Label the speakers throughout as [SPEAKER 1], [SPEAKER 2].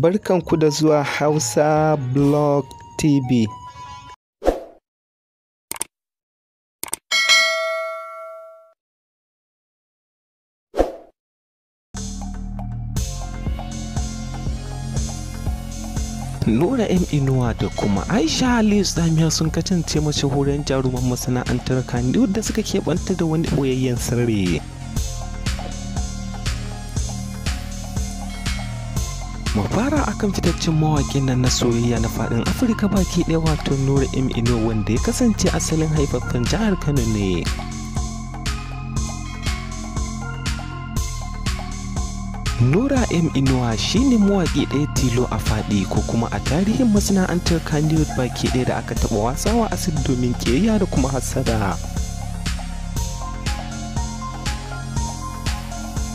[SPEAKER 1] Barkanku da zuwa Hausa Blog TV.
[SPEAKER 2] Nura M Inuwa da kuma Aisha Aliyu Tsamiya sun kasance mashahuran jaruman masana'antar Kannywood da suka keɓanta da wani ɓoyayyen sirri. Mu fara akan fitaccen mawaƙin nan na soyayya na faɗin Afirka baki ɗaya, wato Nura M Inuwa, wanda ya kasance asalin haifaffen jihar Kano ne. Nura M Inuwa shine mawaƙi ɗaya tilo a faɗi ko kuma a tarihin masana'antar Kannywood baki ɗaya da aka taɓa watsawa acid domin ƙiyayya da kuma hassada.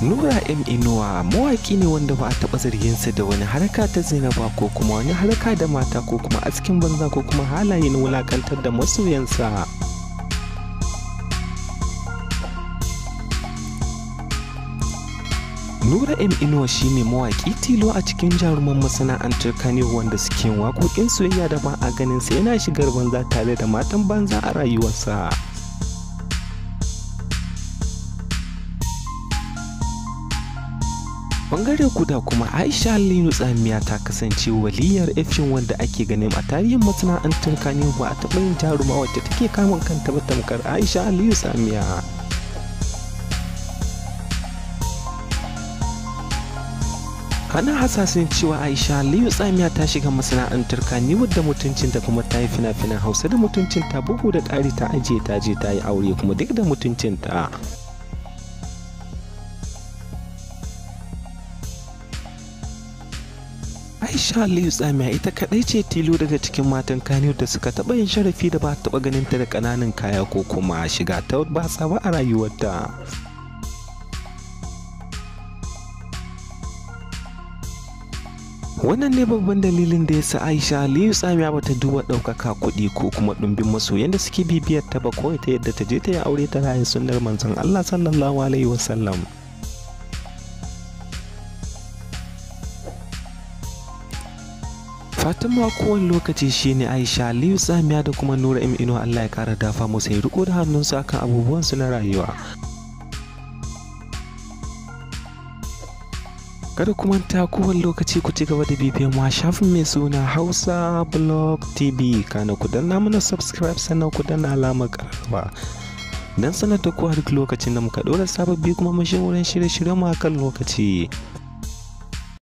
[SPEAKER 2] Nura M Inuwa mawaƙi ne wanda ba a taɓa zarginsa da wani harka ta zina ba, ko kuma wani harka da mata, ko kuma askin banza, ko kuma halaye na wulaƙantar da masoyansa. Nura M Inuwa shine mawaƙi tilo a cikin jaruman masana'antar Kano wanda suke waƙoƙin soyayya da ba a ganin sa yana shigar banza tare da matan banza a rayuwarsa. Bangare guda kuma, Aisha Aliyu Tsamiya ta kasance waliyar efin wanda ake ganin a tarihin masana'antar Kano ba a taɓa yin jaruma wacce take kamun kanta ba tamkar Aisha Aliyu Tsamiya. Ana hasashen cewa Aisha Aliyu Tsamiya ta shiga masana'antar Kannywood da mutuncinta, kuma ta yi fina-finan Hausa da mutuncinta, bugu da ƙari ta ajiye ta je ta yi aure kuma duk da mutuncinta. Aisha Aliyu Tsamiya ita kaɗai ce tilo daga cikin matan Kannywood da suka taɓa yin sharafi da ba taɓa ganin ta da ƙananan kaya ko kuma shiga ta batsa ba a rayuwarta. Wannan ne babban dalilin da ya sa Aisha Aliyu Tsamiya bata duba ɗaukaka, kuɗi, ko kuma ɗumbin masoyan da suke bibiyar ta ba, kawai ta yadda ta je ta yi aure ta rayu sunnar manzon Allah sallallahu alaihi wasallam. Fatan ma kowane lokaci shine Aisha Aliyu Tsamiya da kuma Nura M Inuwa Allah ya kara dafa musu, ya riko da hannunsu akan abubuwansu na rayuwa. Kada ku manta, kowane lokaci ku ci gaba da bibiyan mu a shafin mai suna Hausa Blog TV. Kana ku danna mana subscribe, sannan ku danna alamar ƙararrawa don sanar da ku a duk lokacin da muka ɗora sababbi kuma mashahuran shirye-shiryen mu akan lokaci.